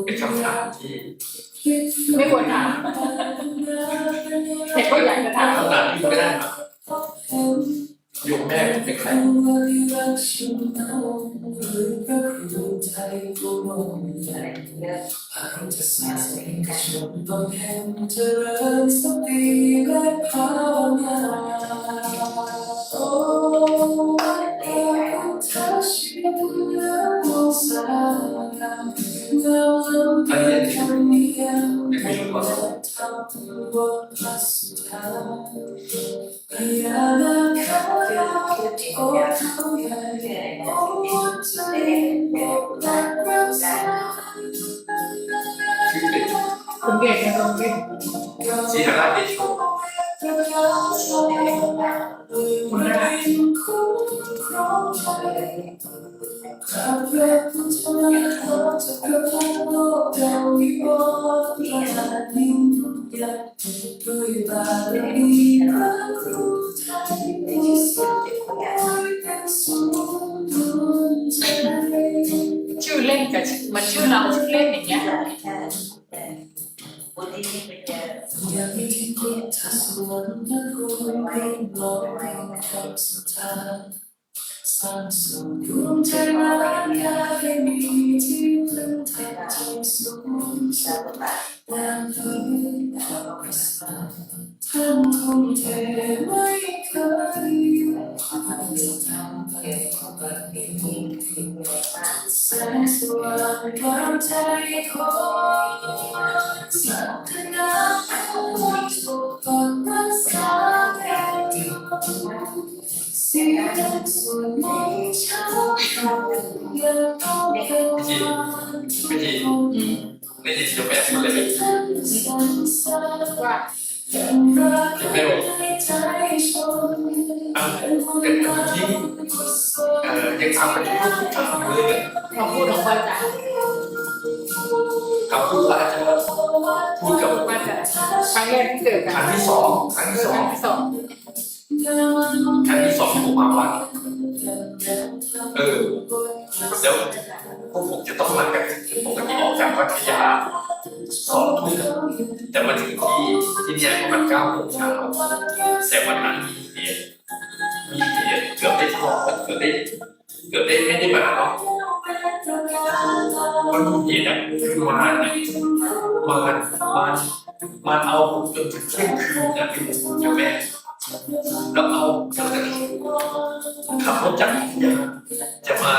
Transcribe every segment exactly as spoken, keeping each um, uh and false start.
เป็นคำถามที่ ไม่ควรถามแต่ก็อยากจะถาม คำถามที่ไม่ได้ครับโยมแม่เป็นใคร อันนี้ยังไม่รู้ว่า ชื่อเป็น คุณเกศยังลงเล่น ศรีหราชเดโช คุณได้ ชื่อเล่นกับชื่อมันชื่อเราชื่อเล่นอย่างเงี้ย สร้างสมดุลใจร่างกายให้มีที่พึ่งทางจิตสูงสุด และเพื่อความประสาทท่านทุ่มเทไม่เคยหยุดความทำไปปฏิบัติแสงสว่างกลางใจของสัตว์ทั้งหลายผู้ถูกปกปักรักษาแทน เสียงสวดมนต์เช้าค่ำยังต้องการ พิธี อืม ได้ยินโยมแม่พูดเลย ว่า โยมแม่บอกอ่ะเป็นคนที่เอ่อยังทำเป็นทุกครั้งเลย คำพูดของพระอาจารย์ คำพูดพระอาจารย์พูดกับ พระอาจารย์ครั้งแรกที่เจอกัน ครั้งที่สองครั้งที่สอง ครั้งที่สอง ครั้งที่สองที่ผมมาวัดเออแล้วพวกผมจะต้องมากันปกติออกจากวัดพระยาสองทุ่มแต่มาถึงที่ที่เนี่ยประมาณเก้าโมงเช้าแต่วันนั้นมีเหตุมีเหตุเกือบได้ทะเลาะกันเกือบได้เกือบได้ไม่ได้มาเนาะมันมีเหตุอ่ะคือมารอ่ะมารมารมารเอาผมจนถึงเที่ยงคืนนะเป็นเจ้าแม่ แล้วเอาตั้งแต่ขับรถจากอยุธยาจะมา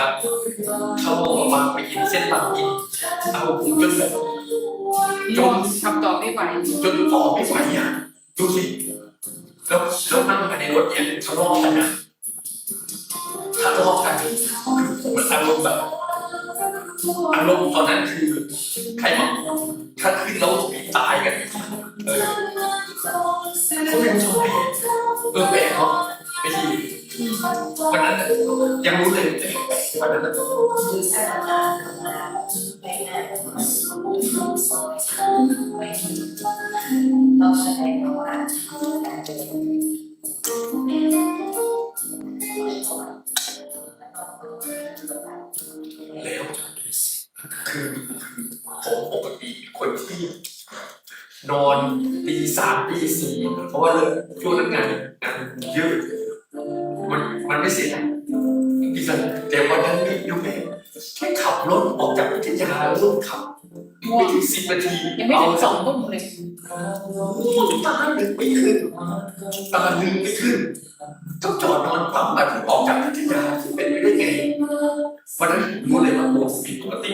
เข้ามาบางปะอินเส้นบางปะอินเอาผมจนแบบ ง่วงทำต่อไม่ไหว จนต่อไม่ไหวอ่ะดูสิแล้วแล้วนั่งภายในรถเนี่ยทะเลาะกันนะทะเลาะกันมันอารมณ์แบบอารมณ์ตอนนั้นคือใครบอกถ้าขึ้นแล้วมีตายกันเออเขาเป็นคนแปลกเออแปลกเนาะไปทีวันนั้นน่ะยังรู้เลยแปลกวันนั้นน่ะ แล้วคือผมปกติคนที่นอนตีสามตีสี่เพราะว่าเลิกช่วงนั้นงานงานเยอะมันมันไม่เสร็จอะตีสามแต่วันนั้นไม่รู้แม่แค่ขับรถออกจากอยุธยาแล้วขับไม่ถึงสิบนาที ยังไม่ถึงสองทุ่มเลย ง่วงตาลืมไม่ขึ้นตาลืมไม่ขึ้นต้องจอดนอนปั๊มแบบออกจากอยุธยาที่เป็นไปได้ไงวันนั้นรู้เลยว่าตัวผมผิดปกติ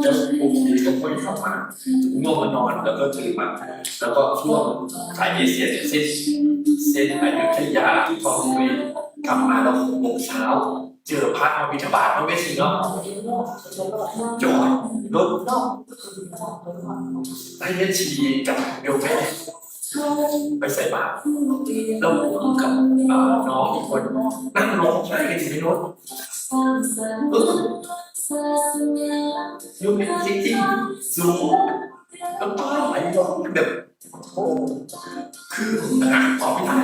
แล้วปกติก็ค่อยเข้ามาง่วงก็นอนแล้วก็ตื่นมาแล้วก็ช่วงสายเอเชียเนี่ยเส้นเส้นอยุธยาคลองเตยกลับมาแล้วหกโมงเช้าเจอพระมาบิณฑบาตเนาะแม่ชีเนาะจอดรถให้แม่ชีกับโยมแม่ไปใส่บาตรแล้วผมกับเอ่อน้องอีกคนนั่งร้องไห้กันอยู่ในรถเออ โยมจริงๆ สูง น้ำตาไหลร้องแบบ โอ้ คือหาตอบไม่ได้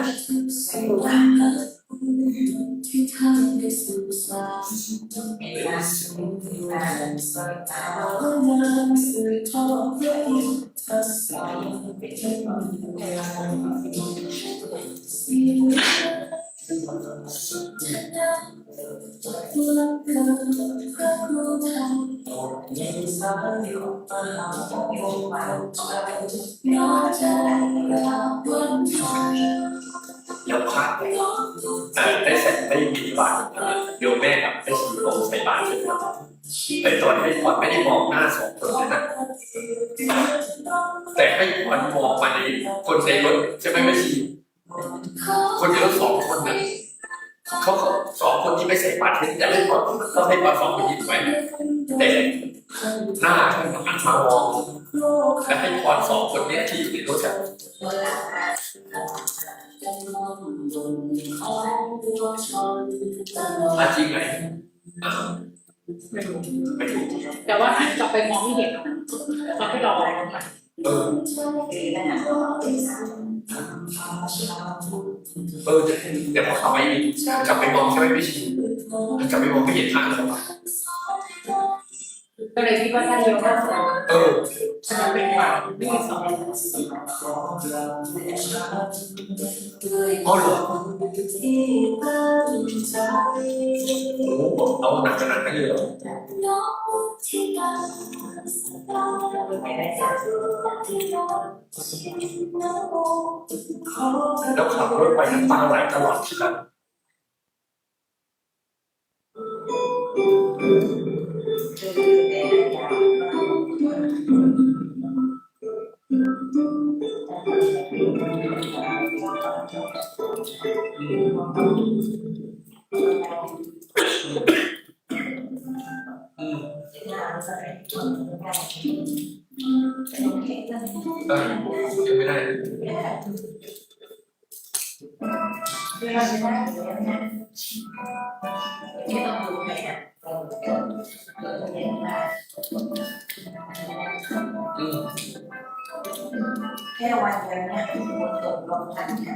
แล้วพระ เอ่อ ได้ใส่ ได้บิณฑบาต โยมแม่กับแม่ชีเขาใส่บาตรใช่ไหมครับ แต่ตอนให้พรไม่ได้มองหน้าสองคนเลยนะ แต่ให้พรมองมาในคนในรถใช่ไหมแม่ชี คนในรถสองคนนะ เขาก็สองคนที่ไม่ใส่บาตรเห็นจะให้พร ต้องให้พรสองคนนี้ถูกไหม แต่หน้าท่านหันมามอง และให้พรสองคนเนี้ยที่อยู่ในรถอะ อ่ะ จริงไหม อ่ะ ไม่รู้ ไม่รู้ แต่ว่าหันกลับไปมองไม่เห็น ตอนที่เราออกรถมา เออ เออ แต่พอขับไป กลับไปมองใช่ไหมพี่ชี กลับไปมองไม่เห็นทางเลยว่ะ ก็เลยคิดว่าท่านเลี้ยวเข้าซอย เออ ฉะนั้นเป็นขวา ไม่มีซอย อ๋อเหรอ โอ้โห เอาหนักขนาดนั้นเลยเหรอ แล้วขับรถไปน้ำตาไหลตลอดทาง เออ ยังไม่ได้ อืม แค่วันเดียวเนี่ย ฝนตกลมพัดเนี่ย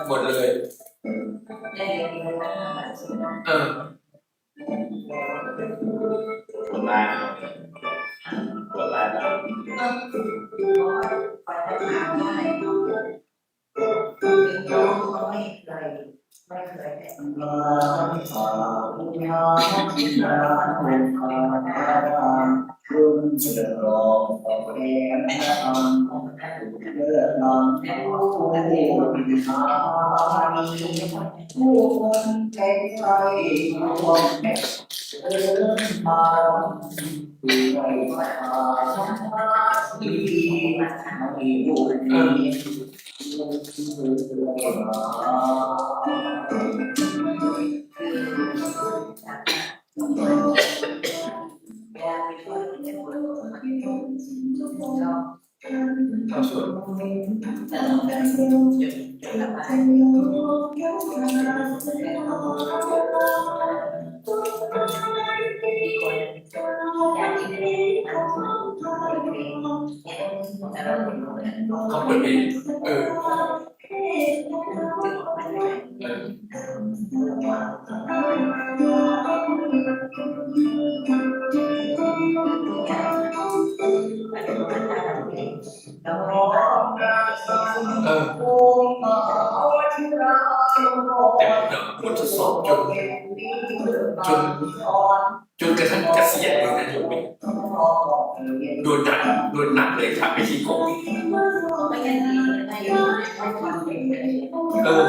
หมดเลย ได้เรียนรู้แล้ว เออ ปวดร้ายครับ ปวดร้ายแล้ว ผู้คนเป็นไข้ควรเดินทาง เขาเปิดเพลง เออ เออ เออ แต่ผมเนี่ย บททดสอบจน จน จนกระทั่งเกษียณเลยนะโยม โดนหนัก โดนหนักเลยครับ ไม่ใช่โกง เออ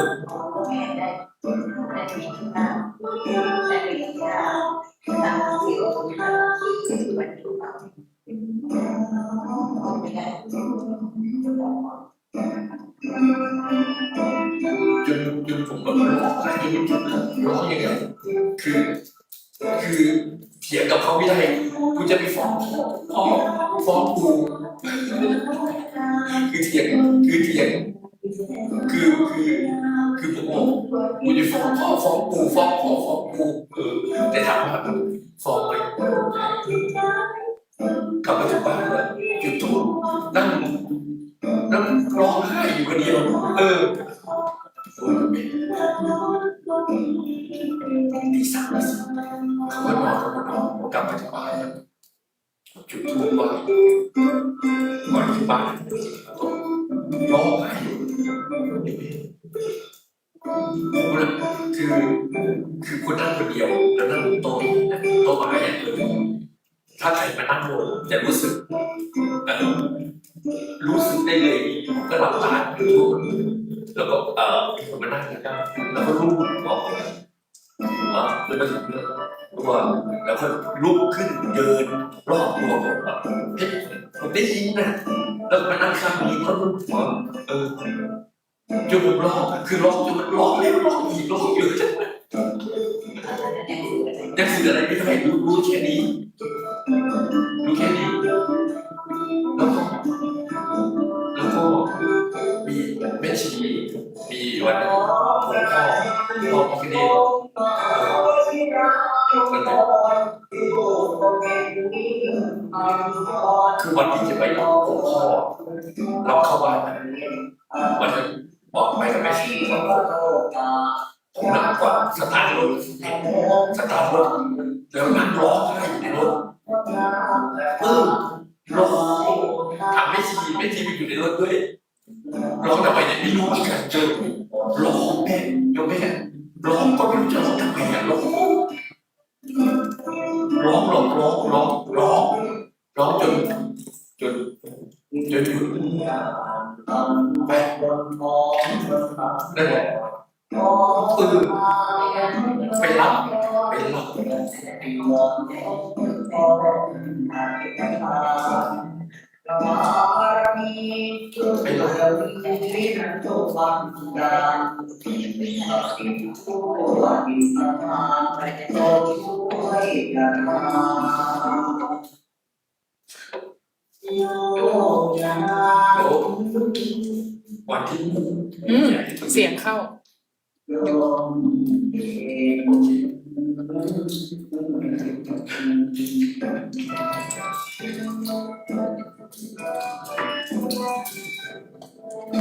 จน จนผมแบบร้องไห้ ร้องอย่างเงี้ย คือ คือเถียงกับเขาไม่ได้ กูจะไปฟ้องพ่อ ฟ้องปู่ คือเถียง คือเถียง คือ คือ คือผมบอก กูจะฟ้องพ่อ ฟ้องปู่ ฟ้องพ่อ ฟ้องปู่ เออ แต่ถามว่า สอบไป กลับมาถึงบ้านเลย จุดธูป นั่ง นั่งร้องไห้อยู่คนเดียว เออ ตีสามตีสี่ เขาก็นอน เขาก็นอน กลับมาถึงบ้าน จุดธูปไหว้ ไหว้ที่บ้าน ร้องไห้อยู่ คือ คือคนนั่งคนเดียว แล้วนั่งโต๊ะ โต๊ะไม้อะ เออ ถ้าใครมานั่งลงจะรู้สึก เอ่อ รู้สึกได้เลย ก็หลับตาอยู่ แล้วก็ เอ่อ มีคนมานั่งข้างๆ แล้วก็ลูบหัว หัว แล้วก็ถึงตัว แล้วก็ลุกขึ้นเดินรอบตัวผมแบบ เฮ้ย ผมได้ยินนะ แล้วมานั่งข้างนี้ก็ลูบหัว เออ จนผมร้อง คือร้องจนมันร้องแล้วร้องอีก ร้องอยู่ หนังสืออะไรไม่เท่าไหร่ รู้ รู้แค่นี้ รู้แค่นี้ แล้วก็ แล้วก็มีแม่ชี มีวันหนึ่ง หลวงพ่อ หลวงพ่อพิคเนศ เออ นั่นแหละ คือวันที่จะไปหลวงพ่อ เราเข้าบ้านนะ วันนั้นบอกไปกับแม่ชีสองคน ผมหนักกว่าสตาร์ทรถ สตาร์ทรถ แล้วนั่งร้องไห้อยู่ในรถ เออ ร้อง ถามแม่ชี แม่ชีไปอยู่ในรถด้วย ร้องทำไมเนี่ย ไม่รู้เหมือนกัน เจอ ร้องแม่ โยมแม่ ร้องก็ไม่รู้จะร้องทำไมอะ ร้อง ร้อง ร้อง ร้อง ร้อง ร้อง ร้องจน จน จนหยุด ไป นั่นแหละ เออ ไปรับ ไปรับ ไปรับ เดี๋ยววันที่ อืม เสียงเข้า โอเค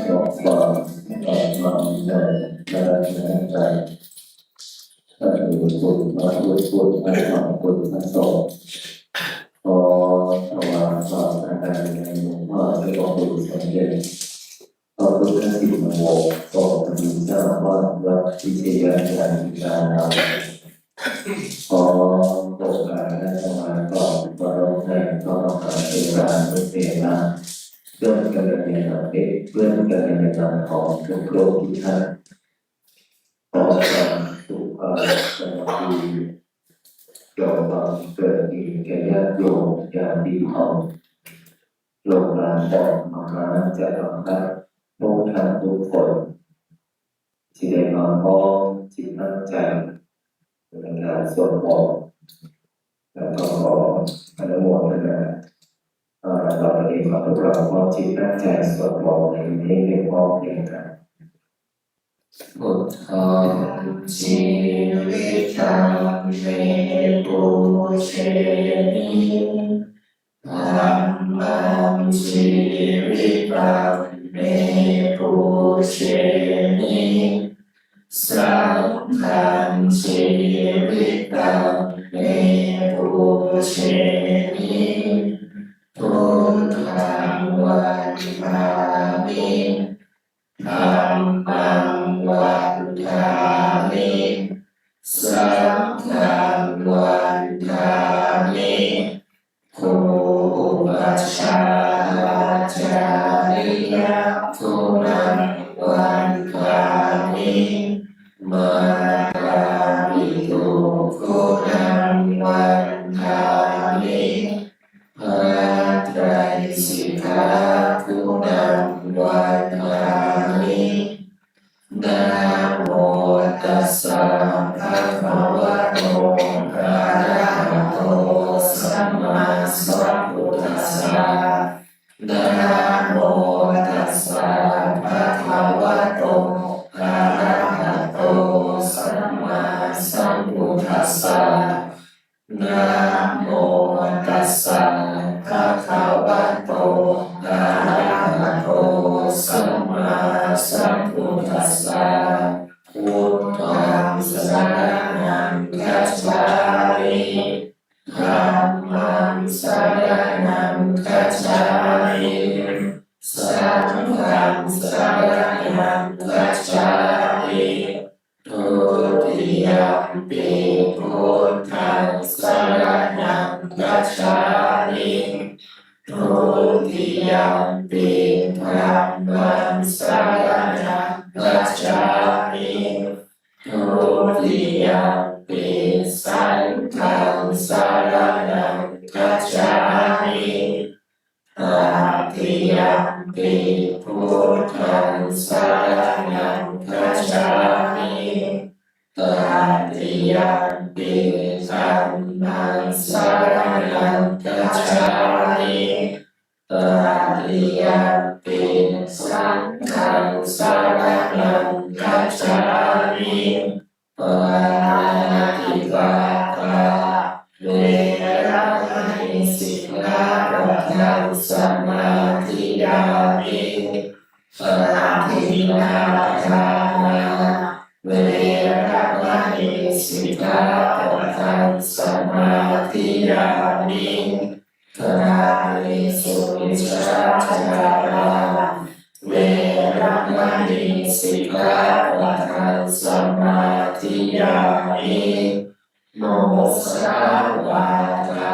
ขอความ ขอความ เอ่อ ท่านผู้พูด พระผู้พูด พระสองคน พระสอง ขอถวายความอาลัยในหลวงพ่อเจ้าประคุณสมเด็จพระพุทธชินวงศ์ กรมเจ้าอาวาสวัดวิทยาคาราราม ขอโอกาสและถวายความเคารพในพระมหาเถรานุเถระ เพื่อนกัลยาณมิตร เพื่อนกัลยาณมิตรของทุกๆท่าน ขอความสุขความสวัสดี จงบังเกิดมีแก่ญาติโยมญาติธรรม ลูกหลานของมหาจักรพรรดิทุกท่านทุกคน ที่ได้มาพร้อมจิตตั้งใจในการสวดมนต์ แล้วก็ขออนุโมทนา เอ่อ ต่อไปนี้ขอพวกเราพร้อมจิตตั้งใจสวดมนต์ในวันนี้ให้พร้อมเพรียงกัน Buddhaṃ jīvitaṃ me pūjemi, dhammaṃ jīvitaṃ me pūjemi, saṅghaṃ jīvitaṃ me pūjemi, buddhaṃ vandāmi, dhammaṃ vandāmi, saṅghaṃ vandāmi, gurūpajjhāyācariyaṃ guṇaṃ vandāmi, mātāpituguṇaṃ vandāmi, พระไตรสิกขา guṇaṃ vandāmi. Namo tassa bhagavato arahato sammāsambuddhassa. Namo tassa bhagavato arahato sammāsambuddhassa. Namo Arahato sammāsambuddhassa. Buddhaṃ saraṇaṃ gacchāmi. Dhammaṃ saraṇaṃ gacchāmi. Saṅghaṃ saraṇaṃ gacchāmi. Dutiyampi buddhaṃ saraṇaṃ gacchāmi. Dutiyampi dhammaṃ saraṇaṃ gacchāmi. Dutiyampi saṅghaṃ saraṇaṃ gacchāmi. Tatiyampi buddhaṃ saraṇaṃ gacchāmi. Tatiyampi dhammaṃ saraṇaṃ gacchāmi. Tatiyampi saṅghaṃ saraṇaṃ gacchāmi. Pāṇātipātā veramaṇī sikkhāpadaṃ samādiyāmi. Adinnādānā veramaṇī sikkhāpadaṃ samādiyāmi. Kāmesu micchācārā veramaṇī sikkhāpadaṃ samādiyāmi. Musāvādā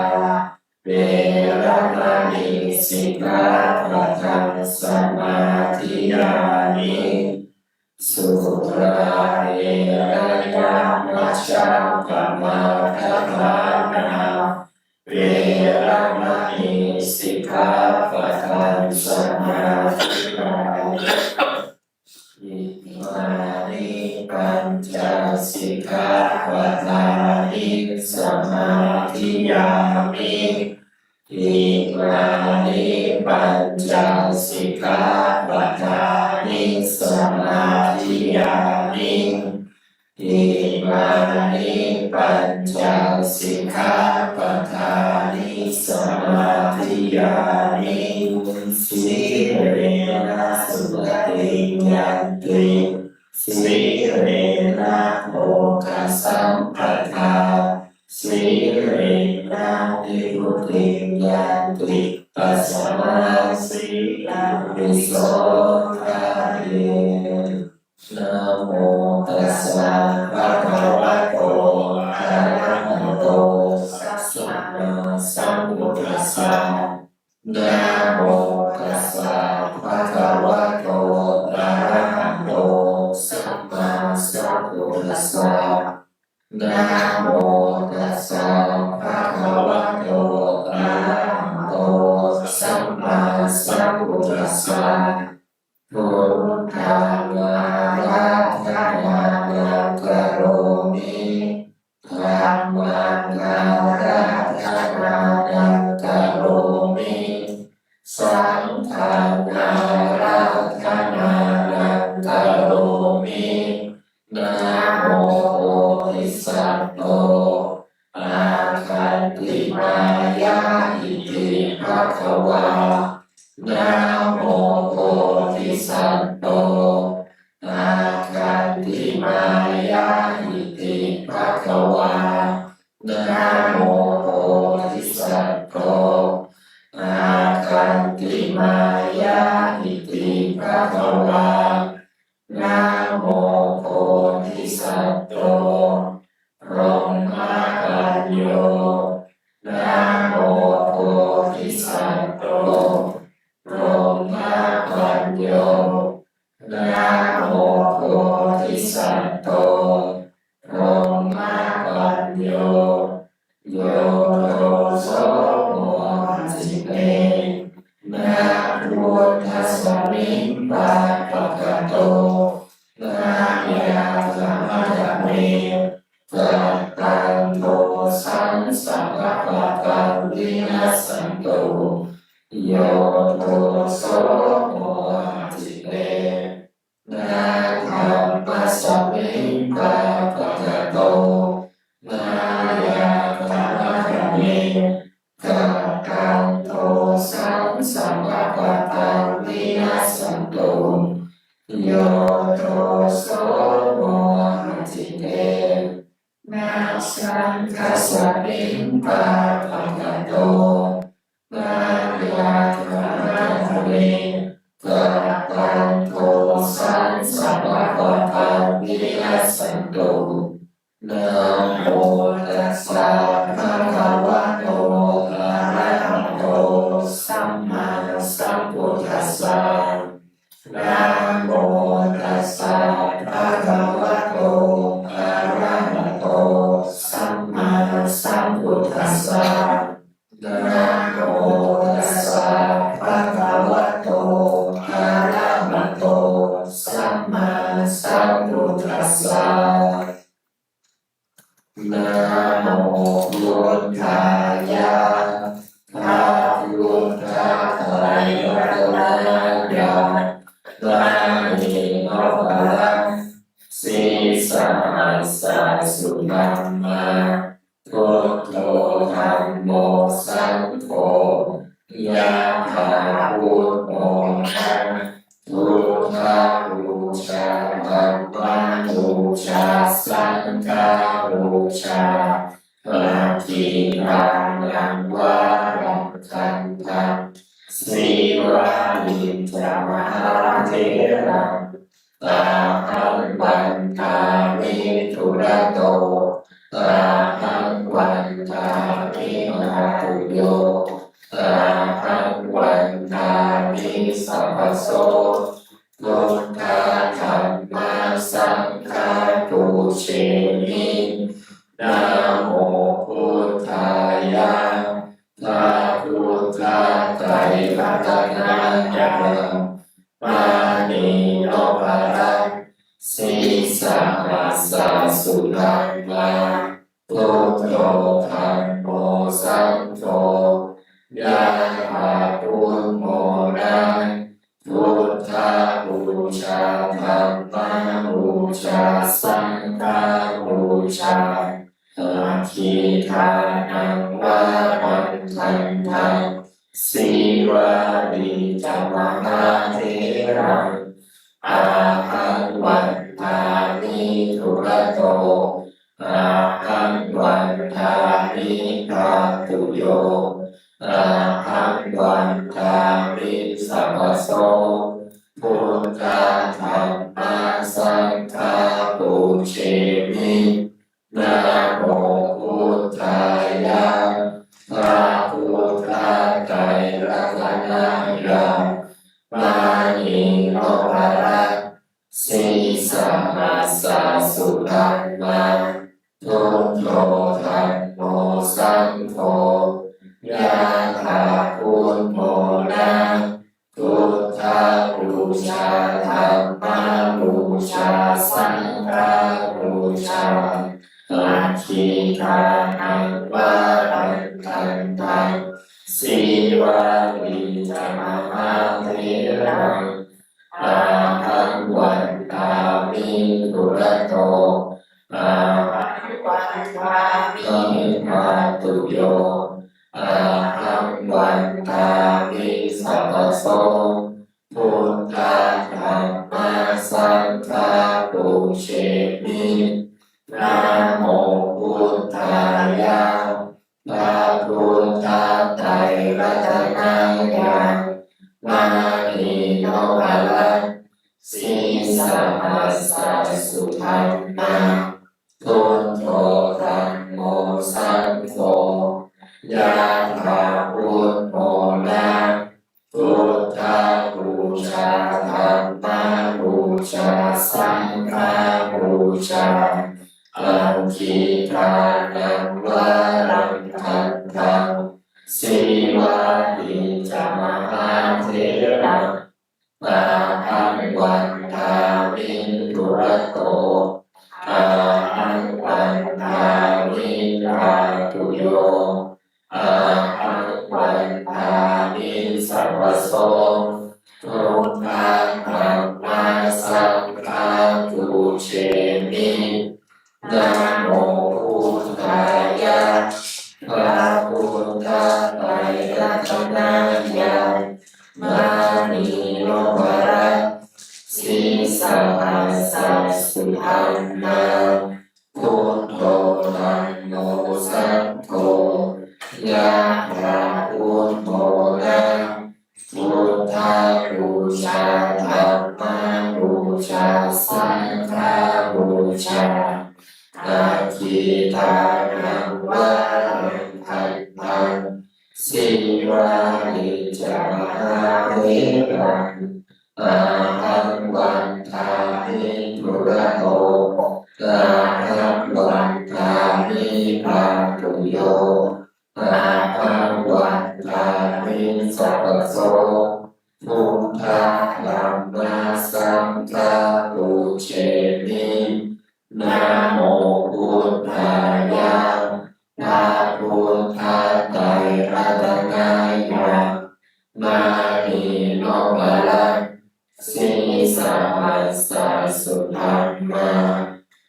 veramaṇī sikkhāpadaṃ samādiyāmi. Surāmerayamajjapamādaṭṭhānā veramaṇī sikkhāpadaṃ samādiyāmi. Imāni pañca sikkhāpadāni samādiyāmi. Imāni pañca sikkhāpadāni samādiyāmi. Imāni pañca sikkhāpadāni samādiyāmi. Sīlena sugatiṃ yanti, sīlena bhogasampadā, sīlena nibbutiṃ yanti, tasmā sīlaṃ visodhaye. Namo tassa bhagavato arahato sammāsambuddhassa. Namo tassa bhagavato arahato sammāsambuddhassa. Namo tassa bhagavato arahato sammāsambuddhassa. Buddhaṃ ārādhanaṃ karomi. Dhammaṃ ārādhanaṃ karomi. Saṅghaṃ ārādhanaṃ karomi. Namo bodhisatto āgantimāya iti bhagavā. Namo bodhisatto āgantimāya iti bhagavā. Namo bodhisatto āgantimāya iti bhagavā. Namo bodhisatto brahmapañño. Namo bodhisatto brahmapañño. Namo bodhisatto brahmapañño. Yo doso mohacitte na buddhasmiṃ pāpakato na ñātamadhammehi, kataṃ dosaṃ sabbapākaṃ vinassantu, yo doso mohacitte. Na dhammasmiṃ pāpakato na ñātamadhammehi, kataṃ dosaṃ sabbapā Buddhassa. Namo tassa bhagavato arahato sammāsambuddhassa. Namo tassa bhagavato arahato sammāsambuddhassa. Namo buddhāya. พระพุทธไตรรัตนญาณ มณีนพรัตน์ sīsahassa sudhammā, buddho dhammo saṅgho, yathā buddho na, buddhapūjā dhammapūjā saṅghapūjā, aggidānaṃ varaṃ gandhaṃ, sīvalī ca mahātheraṃ, ahaṃ vandāmi dūrato, ahaṃ vandāmi mātuyo, ahaṃ vandāmi sabbaso, buddha dhamma saṅgha pūjemi. Namo buddhāya. พระพุทธไตรรัตนญาณ มณีนพรัตน์ sīsahassa sudhammā, buddho dhammo saṅgho, yathā buddho na, buddhapūjā dhammapūjā saṅghapūjā, aggidānaṃ varaṃ gandhaṃ, sīvalī ca mahātheraṃ, ahaṃ vandāmi dūrato, ahaṃ vandāmi mātuyo, ahaṃ vandāmi sabbaso, buddha dhamma saṅgha pūjemi. Namo buddhāya. พระพุทธไตรรัตนญาณ มณีนพรัตน์ sīsahassa sudhammā, buddho dhammo saṅgho, yathā buddho na, buddhapūjā dhammapūjā saṅghapūjā, aggidānaṃ varaṃ gandhaṃ, sīvalī ca mahātheraṃ, ahaṃ vandāmi dūrato, ahaṃ vandāmi mātuyo, ahaṃ vandāmi sabbaso, buddha dhamma saṅgha pūjemi. Namo buddhāya. พระพุทธไตรรัตนญาณ มณีนพรัตน์ sīsahassa sudhammā, buddho dhammo saṅgho, yathā buddho na, buddhapūjā dhammapūjā saṅghapūjā, aggidānaṃ varaṃ gandhaṃ, sīvalī ca mahātheraṃ, ahaṃ vandāmi dūrato, ahaṃ vandāmi mātuyo, ahaṃ vandāmi sabbaso, buddha dhamma saṅgha pūjemi. Namo buddhāya. พระพุทธไตรรัตนญาณ มณีนพรัตน์ sīsahassa sudhammā, buddho dhammo saṅgho, yathā buddho na, buddhapūjā dhammapūjā saṅghapūjā, aggidānaṃ varaṃ gandhaṃ, sīvalī ca mahātheraṃ, ahaṃ vandāmi dūrato, ahaṃ vandāmi dhātuyo, ahaṃ vandāmi sabbaso, buddha dhamma saṅgha pūjemi. Namo buddhāya, พระพุทธไตรรัตนญาณ มณีนพรัตน์ sīsahassa sudhammā,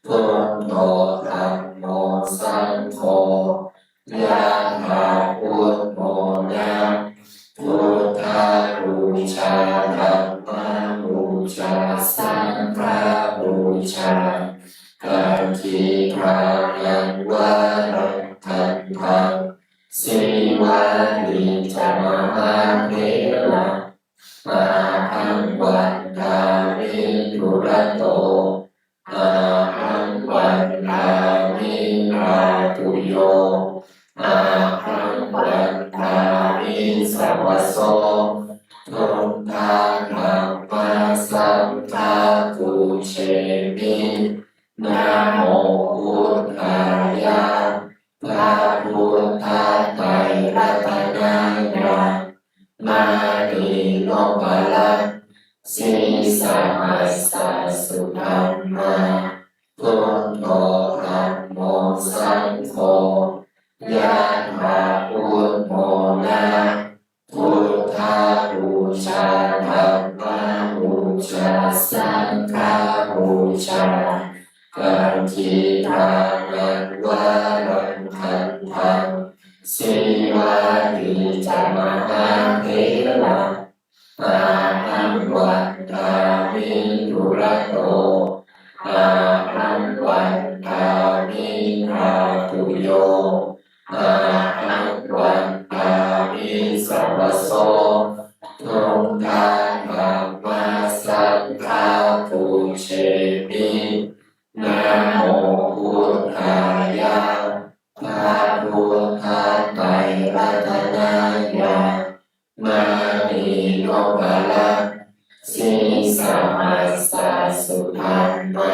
buddho dhammo saṅgho, yathā buddhamona, buddhapūjā dhammapūjā saṅghapūjā, pakkhitānaṃ varaṃ gandhaṃ, sīvalī ca mahātheraṃ, ahaṃ vandāmi dūrato, ahaṃ vandāmi dhātuyo, ahaṃ vandāmi sabbaso, buddha dhamma saṅgha pūjemi. Namo buddhāya, พระพุทธไตรรัตนญาณ มณีนพรัตน์ sīsahassa sudhammā, buddho dhammo saṅgho, yathā buddhamona, buddhapūjā dhammapūjā saṅghapūjā, pakkhitānaṃ varaṃ gandhaṃ, sīvalī ca mahātheraṃ, ahaṃ vandāmi dūrato, ahaṃ vandāmi dhātuyo, ahaṃ vandāmi sabbaso, buddha dhamma saṅgha pūjemi. Namo buddhāya, พระพุทธไตรรัตนญาณ มณีนพรัตน์ sīsahassa sudhammā,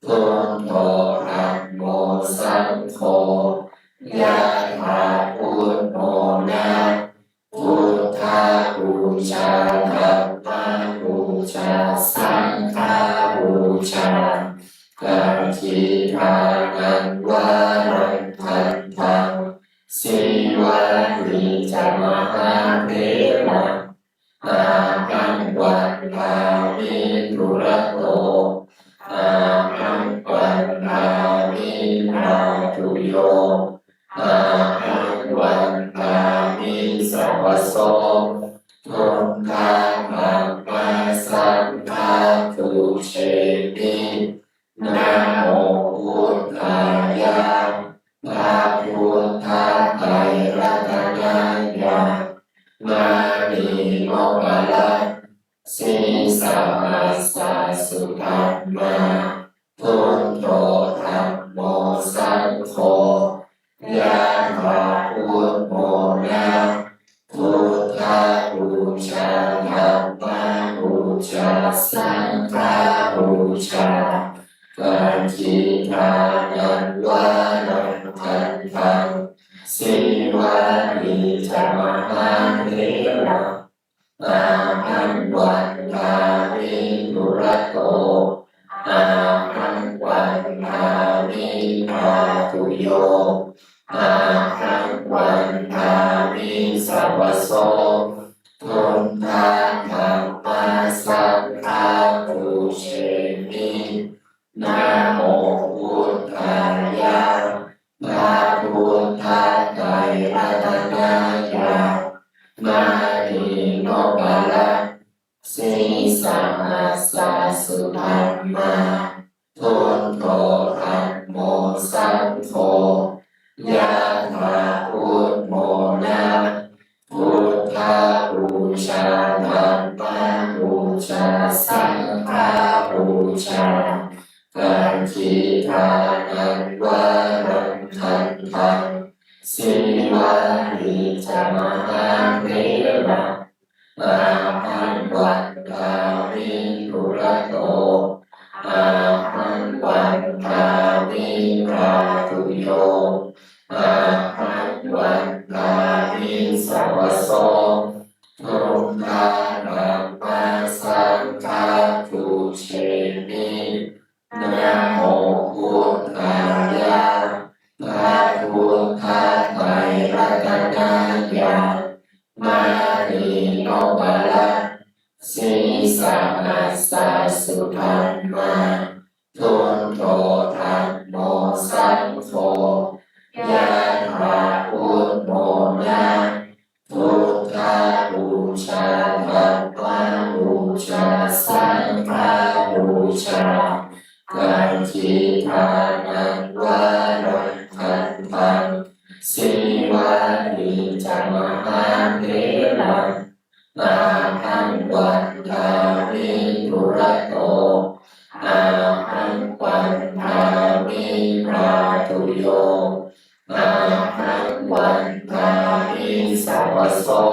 buddho dhammo saṅgho, yathā buddhamona, buddhapūjā dhammapūjā saṅghapūjā, pakkhitānaṃ varaṃ gandhaṃ, sīvalī ca mahātheraṃ, ahaṃ vandāmi dūrato, ahaṃ vandāmi dhātuyo, ahaṃ vandāmi sabbaso, buddha dhamma saṅgha pūjemi. Namo buddhāya, พระพุทธไตรรัตนญาณ มณีนพรัตน์ sīsahassa sudhammā, buddho dhammo saṅgho, yathā buddhamona, buddhapūjā dhammapūjā saṅghapūjā, pakkhitānaṃ varaṃ gandhaṃ, sīvalī ca mahātheraṃ, ahaṃ vandāmi dūrato, ahaṃ vandāmi dhātuyo, ahaṃ vandāmi sabbaso, buddha dhamma saṅgha pūjemi. Namo buddhāya, พระพุทธไตรรัตนญาณ มณีนพรัตน์ sīsahassa sudhammā, buddho dhammo saṅgho, yathā buddhamona, buddhapūjā dhammapūjā saṅghapūjā, pakkhitānaṃ varaṃ gandhaṃ, sīvalī ca mahātheraṃ, Sīsahassa sudhammā, buddho dhammo saṅgho, yathā buddho na, buddhapūjā dhammapūjā saṅghapūjā, kañcidānaṃ varaṃ khantaṃ, sīvāni ca mahātheraṃ, ahaṃ vandāmi dūrato, ahaṃ vandāmi dhātuyo, ahaṃ vandāmi sabbaso,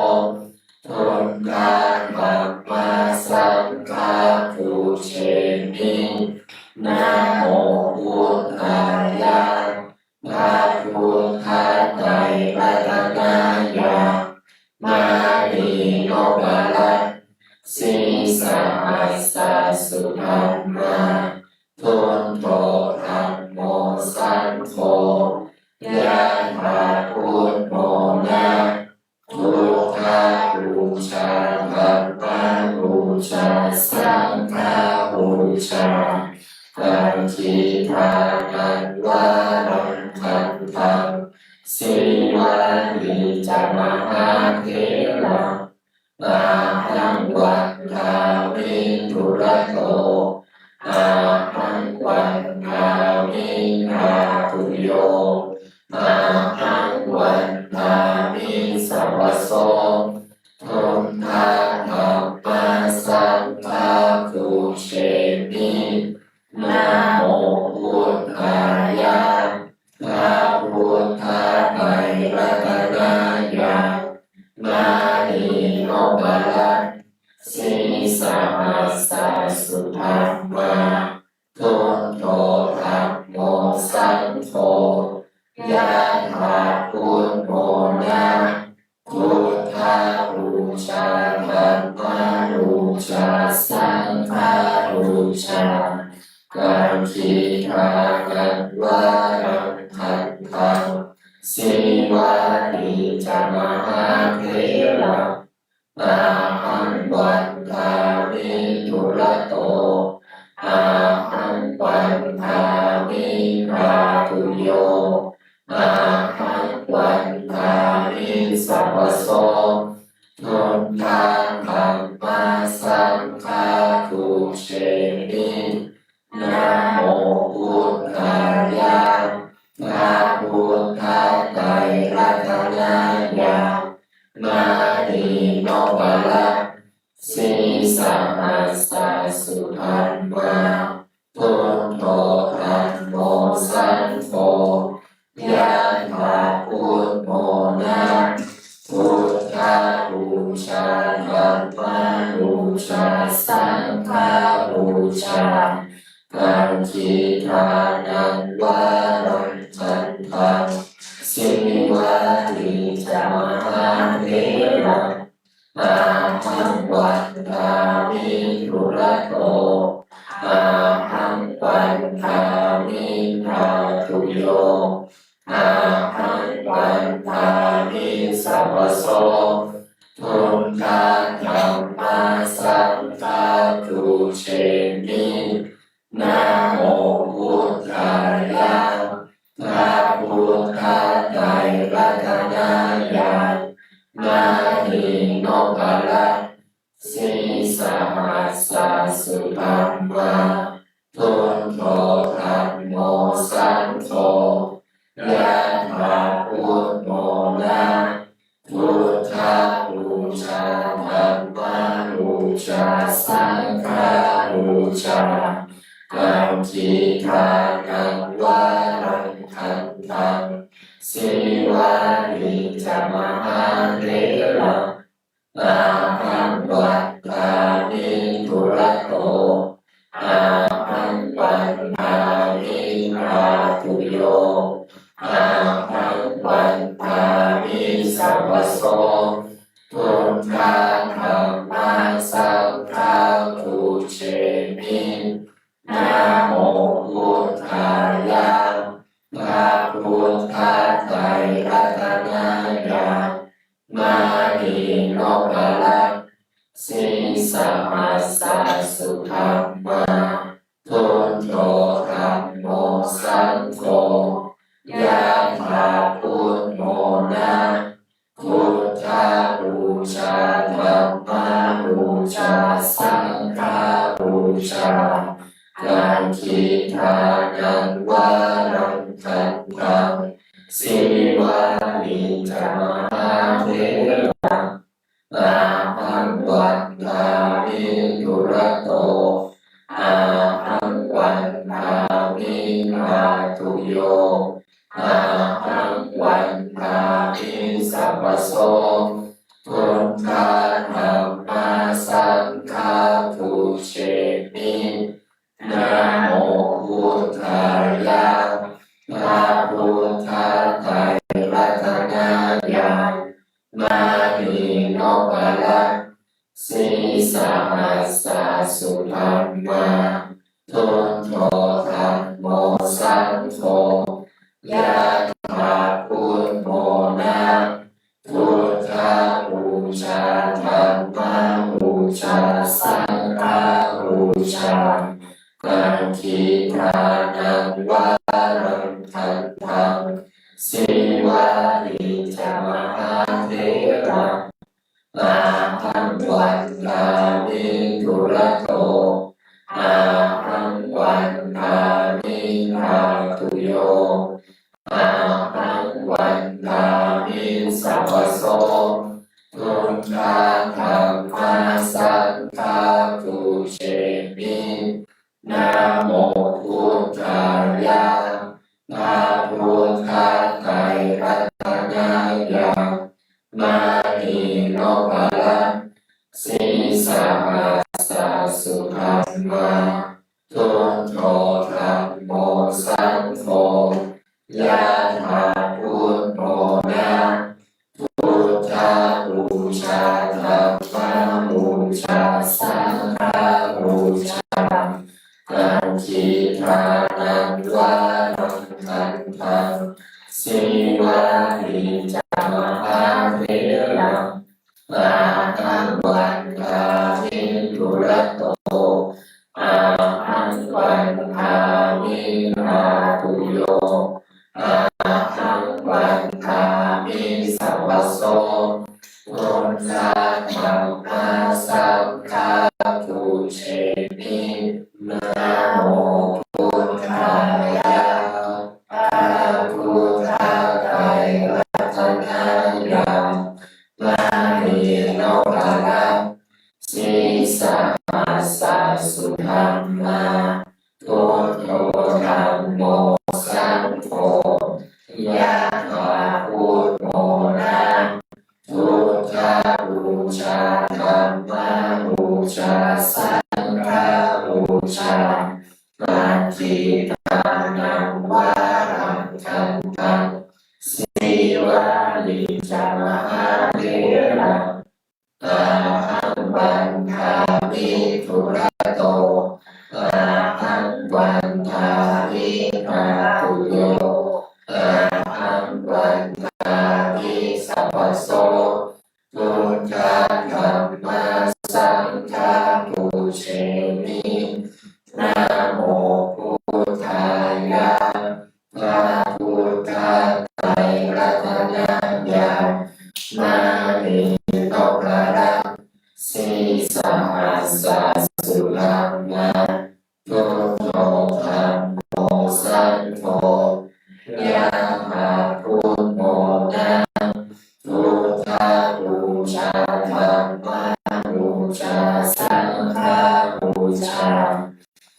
buddhadhammasaṅghaṃ pūjemi, namo buddhāya, พระพุทธไตรรัตนญาณ มณีนพรัตน์ sīsahassa sudhammā, buddho dhammo saṅgho, yathā buddho na, buddhapūjā dhammapūjā saṅghapūjā, kañcidānaṃ varaṃ khantaṃ, sīvāni ca mahātheraṃ, ahaṃ vandāmi dūrato, ahaṃ vandāmi dhātuyo, ahaṃ vandāmi sabbaso, buddhadhammasaṅghaṃ pūjemi, namo buddhāya, พระพุทธไตรรัตนญาณ มณีนพรัตน์ sīsahassa sudhammā, buddho dhammo saṅgho, yathā buddho na, buddhapūjā dhammapūjā saṅghapūjā, kañcidānaṃ varaṃ khantaṃ, sīvāni ca mahātheraṃ, ahaṃ vandāmi dūrato, ahaṃ vandāmi dhātuyo, ahaṃ vandāmi sabbaso, buddhadhammasaṅghaṃ pūjemi, namo buddhāya, พระพุทธไตรรัตนญาณ มณีนพรัตน์ sīsahassa sudhammā, buddho dhammo saṅgho, yathā buddho na, buddhapūjā dhammapūjā saṅghapūjā, kañcidānaṃ varaṃ khantaṃ, sīvāni ca mahātheraṃ, ahaṃ vandāmi dūrato, ahaṃ vandāmi dhātuyo, ahaṃ vandāmi sabbaso, buddhadhammasaṅghaṃ pūjemi, namo buddhāya, พระพุทธไตรรัตนญาณ มณีนพรัตน์ sīsahassa sudhammā, buddho dhammo saṅgho, yathā buddho na, buddhapūjā dhammapūjā saṅghapūjā, kañcidānaṃ varaṃ khantaṃ, sīvāni ca mahātheraṃ, ahaṃ vandāmi dūrato, ahaṃ vandāmi dhātuyo, ahaṃ vandāmi sabbaso, buddhadhammasaṅghaṃ pūjemi, namo buddhāya, พระพุทธไตรรัตนญาณ มณีนพรัตน์ sahassa sudhammā, buddho dhammo saṅgho, yathā buddho na, buddhapūjā dhammapūjā saṅghapūjā, dakkhiṇānaṃ varaṃ gandhaṃ, sīvalī ca mahātheraṃ, ahaṃ vandāmi dūrato, ahaṃ vandāmi dhātuyo, ahaṃ vandāmi sabbaso, buddha dhamma saṅgha pūjemi, namo buddhāya, พระพุทธไตรรัตนญาณ มณีนพรัตน์ sīsahassa sudhammā, buddho dhammo saṅgho, yathā buddho na, buddhapūjā dhammapūjā saṅghapūjā, dakkhiṇānaṃ varaṃ gandhaṃ, sīvalī ca mahātheraṃ, ahaṃ vandāmi dūrato, ahaṃ vandāmi dhātuyo, ahaṃ vandāmi sabbaso, buddha dhamma saṅgha pūjemi, namo buddhāya, พระพุทธไตรรัตนญาณ มณีนพรัตน์ sīsahassa sudhammā, buddho dhammo saṅgho, yathā buddho na, buddhapūjā dhammapūjā saṅghapūjā, dakkhiṇānaṃ varaṃ gandhaṃ, sīvalī ca mahātheraṃ, ahaṃ vandāmi dūrato, ahaṃ vandāmi dhātuyo, ahaṃ vandāmi sabbaso, buddha dhamma saṅgha pūjemi, namo buddhāya, พระพุทธไตรรัตนญาณ มณีนพรัตน์ sīsahassa sudhammā, buddho dhammo saṅgho, yathā buddho na, buddhapūjā dhammapūjā saṅghapūjā, dakkhiṇānaṃ varaṃ gandhaṃ, sīvalī ca mahātheraṃ, ahaṃ vandāmi dūrato, ahaṃ vandāmi dhātuyo, ahaṃ vandāmi sabbaso, buddha dhamma saṅgha pūjemi, namo buddhāya, พระพุทธไตรรัตนญาณ มณีนพรัตน์ sīsahassa sudhammā, buddho dhammo saṅgho, yathā buddho na, buddhapūjā dhammapūjā saṅghapūjā,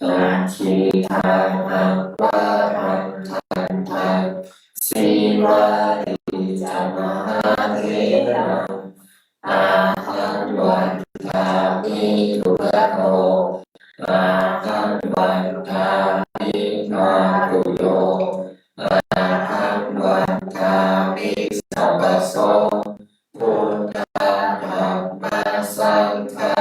dakkhiṇānaṃ varaṃ gandhaṃ, sīvalī ca mahātheraṃ, ahaṃ vandāmi dūrato, ahaṃ vandāmi dhātuyo, ahaṃ vandāmi sabbaso, buddha dhamma saṅgha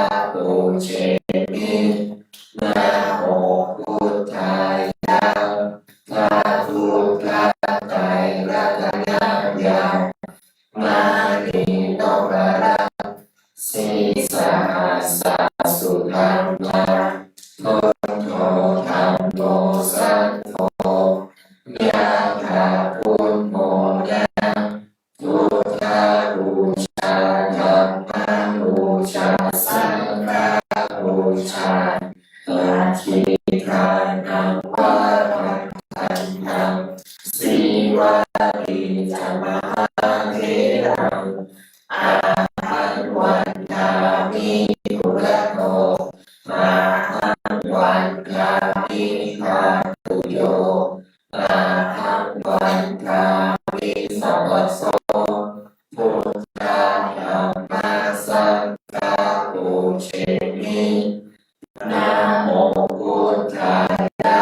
Namo buddhāya,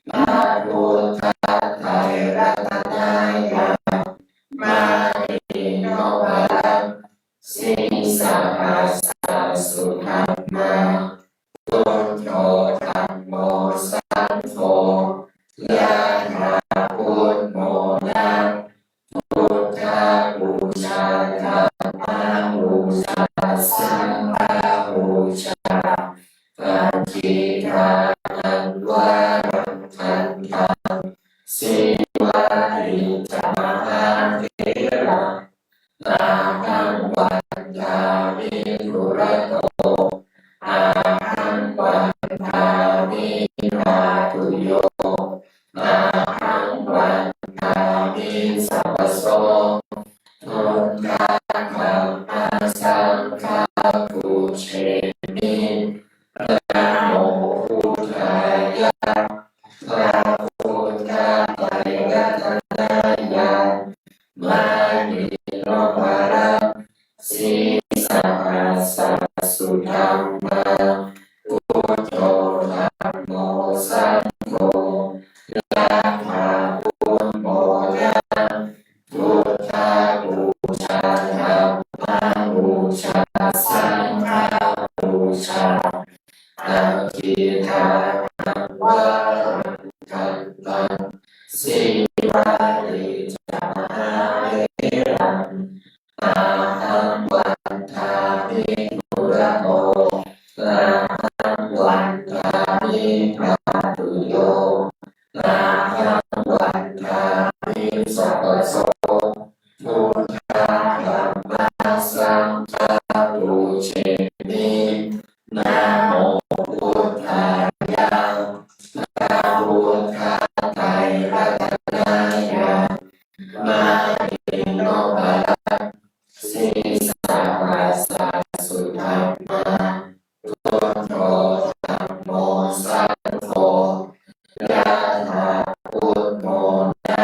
พระพุทธไตรรัตนญาณ มณีนพรัตน์ sīsahassa sudhammā, buddho dhammo saṅgho, yathā buddhamona, buddhapūjā dhammapūjā saṅghapūjā, pakkhitānaṃ varaṃ khandhaṃ, sīvalī ca mahāthera, ahaṃ vandāmi dūrato, ahaṃ vandāmi bhātuyo, ahaṃ vandāmi sabbaso, buddha dhamma saṅgha pūjemi. Namo buddhāya, พระพุทธไตรรัตนญาณ มณีนพรัตน์ sīsahassa sudhammā, buddho dhammo saṅgho, yathā buddhamona, buddhapūjā dhammapūjā saṅghapūjā, pakkhitānaṃ varaṃ khandhaṃ, sīvalī ca mahātheraṃ, ahaṃ vandāmi dūrato, ahaṃ vandāmi bhātuyo, ahaṃ vandāmi sabbaso, buddha dhamma saṅgha pūjemi. Namo buddhāya, พระพุทธไตรรัตนญาณ มณีนพรัตน์ sīsahassa sudhammā, buddho dhammo saṅgho, yathā buddhamona,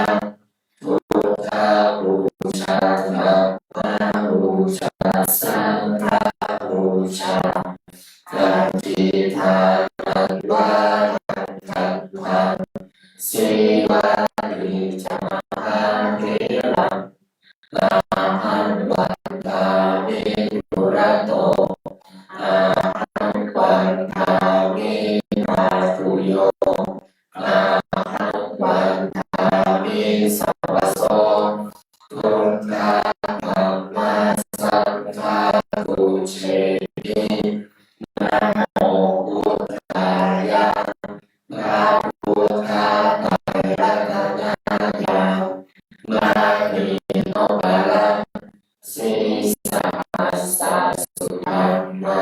buddhapūjā dhammapūjā saṅghapūjā, pakkhitānaṃ varaṃ khandhaṃ, sīvalī ca mahātheraṃ, ahaṃ vandāmi dūrato, ahaṃ vandāmi bhātuyo, ahaṃ vandāmi sabbaso, buddha dhamma saṅgha pūjemi. Namo buddhāya, พระพุทธไตรรัตนญาณ มณีนพรัตน์ sīsahassa sudhammā,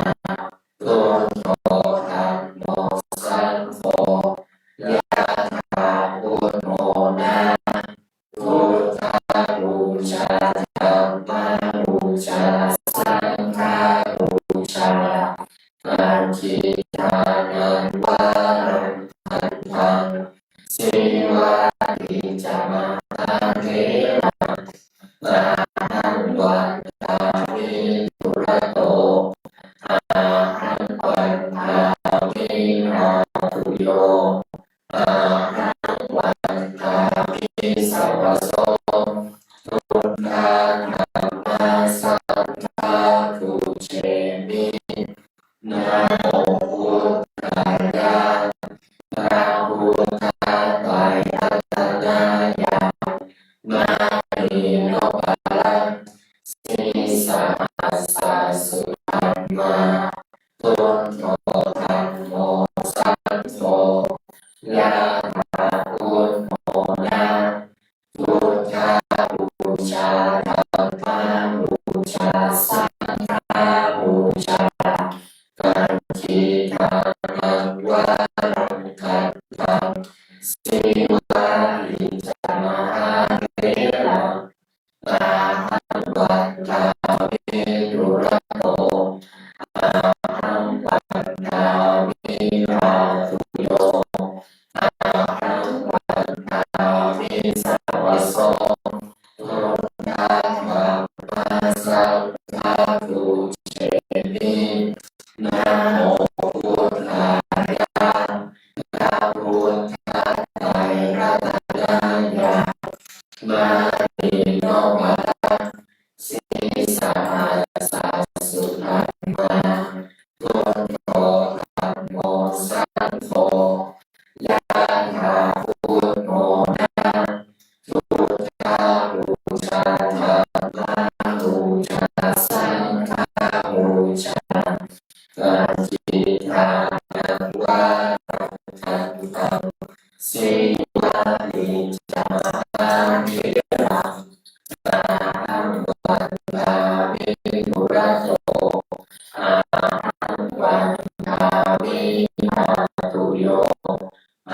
buddho dhammo saṅgho, yathā buddhamona, buddhapūjā dhammapūjā saṅghapūjā, pakkhitānaṃ varaṃ khandhaṃ, sīvalī ca mahātheraṃ, ahaṃ vandāmi dūrato, ahaṃ vandāmi bhātuyo, ahaṃ vandāmi sabbaso, buddha dhamma saṅgha pūjemi. Namo buddhāya, พระพุทธไตรรัตนญาณ มณีนพรัตน์ sīsahassa sudhammā, buddho dhammo saṅgho, yathā buddhamona, buddhapūjā dhammapūjā saṅghapūjā, pakkhitānaṃ varaṃ khandhaṃ, sīvalī ca mahātheraṃ, ahaṃ vandāmi dūrato, ahaṃ vandāmi Namo buddhāya, พระพุทธไตรรัตนญาณ มณีนพรัตน์ sīsahassa sudhammā, พุทโธ ธัมโม สังโฆ yathā buddho na, buddhapūjā dhammapūjā saṅghapūjā, paṭiggaṇhānaṃ varaṃ khandhaṃ, sīvali ca mahātheraṃ, ahaṃ vandāmi dūrato, ahaṃ vandāmi dhātuyo,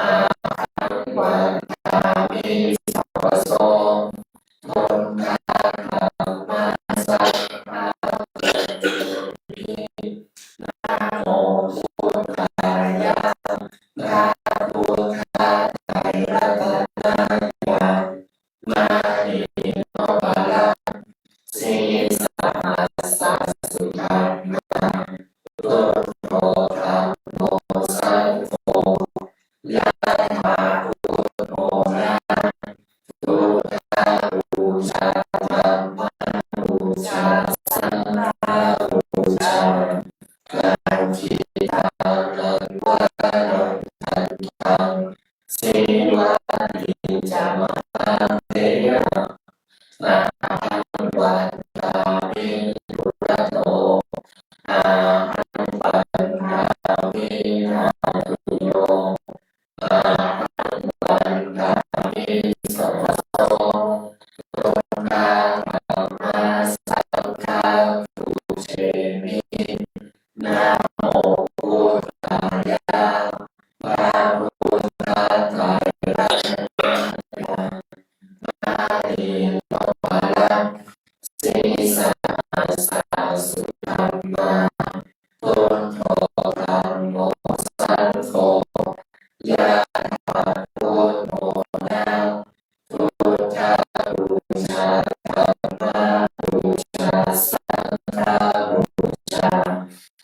ahaṃ vandāmi sabbaso, buddhadhammasaṅghaṃ, namo buddhāya, พระพุทธไตรรัตนญาณ มณีนพรัตน์ sīsahassa sudhammā, buddho, dhammo, saṅgho, yathā buddho na, buddhapūjā dhammapūjā saṅghapūjā, paṭiggaṇhānaṃ varaṃ khandhaṃ, sīvali ca mahātheraṃ, ahaṃ vandāmi dūrato, ahaṃ vandāmi dhātuyo, ahaṃ vandāmi sabbaso, buddhadhammasaṅghaṃ pūjemi, namo buddhāya, พระพุทธไตรรัตนญาณ มณีนพรัตน์ sīsahassa sudhammā, buddho, dhammo, saṅgho, yathā buddho na, buddhapūjā dhammapūjā saṅghapūjā,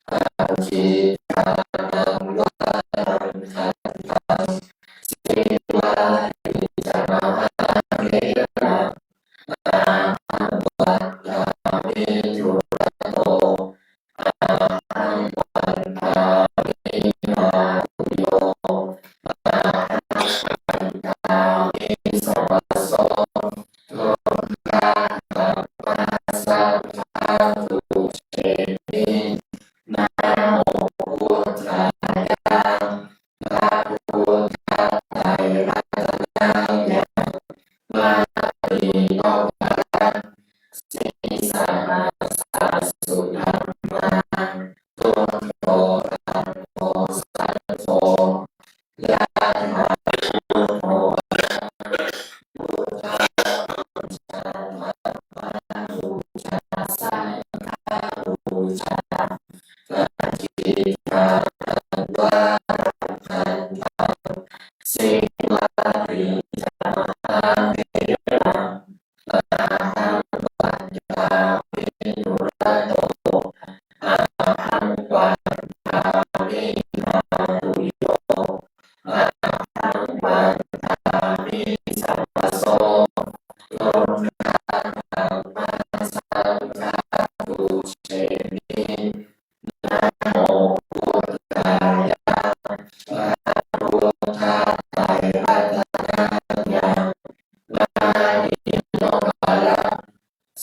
paṭiggaṇhānaṃ varaṃ khandhaṃ, sīvali ca mahātheraṃ, ahaṃ vandāmi dūrato, ahaṃ vandāmi dhātuyo, ahaṃ vandāmi sabbaso, buddhadhammasaṅghaṃ pūjemi, namo buddhāya, พระพุทธไตรรัตนญาณ มณีนพรัตน์ sīsahassa sudhammā, buddho, dhammo, saṅgho, yathā buddho na, buddhapūjā dhammapūjā saṅghapūjā, paṭiggaṇhānaṃ varaṃ khandhaṃ, sīvali ca mahātheraṃ, ahaṃ vandāmi dūrato, ahaṃ vandāmi dhātuyo, ahaṃ vandāmi sabbaso, buddhadhammasaṅghaṃ pūjemi, namo buddhāya, พระพุทธไตรรัตนญาณ มณีนพรัตน์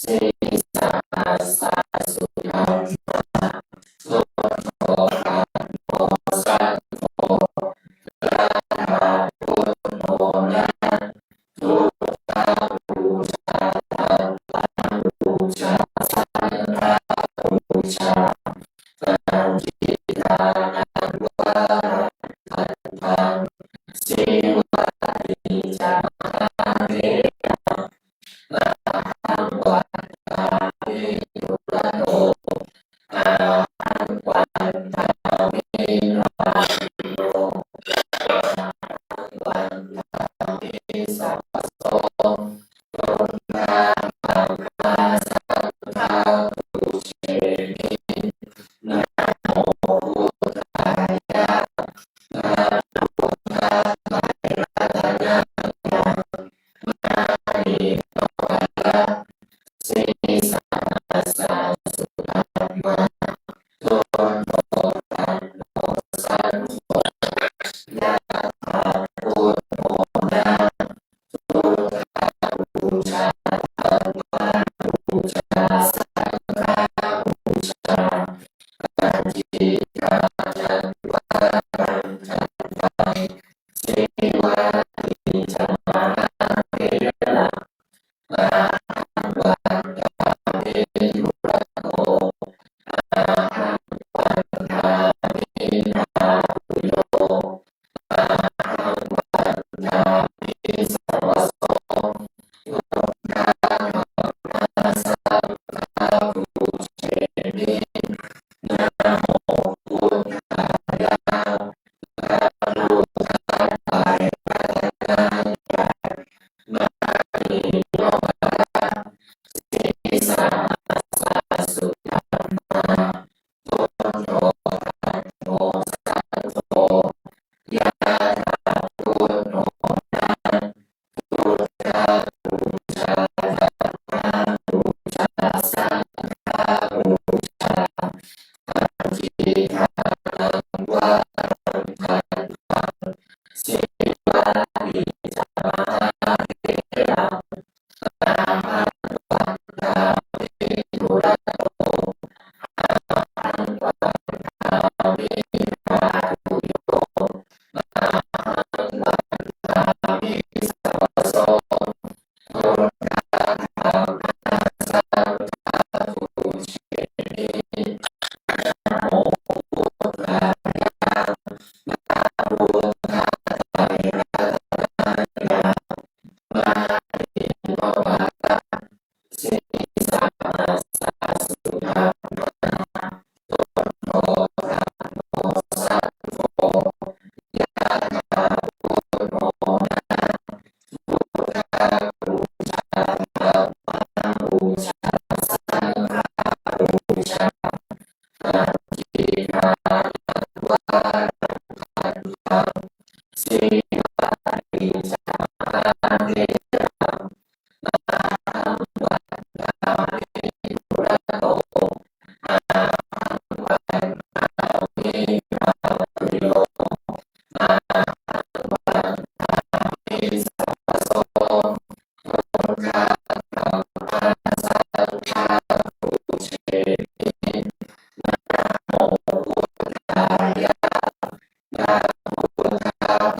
sīsahassa sudhammā, buddho, dhammo, saṅgho, yathā buddho na, buddhapūjā dhammapūjā saṅghapūjā, paṭiggaṇhānaṃ varaṃ khandhaṃ, Buddhāya, yaṃ buddhaparittaṃ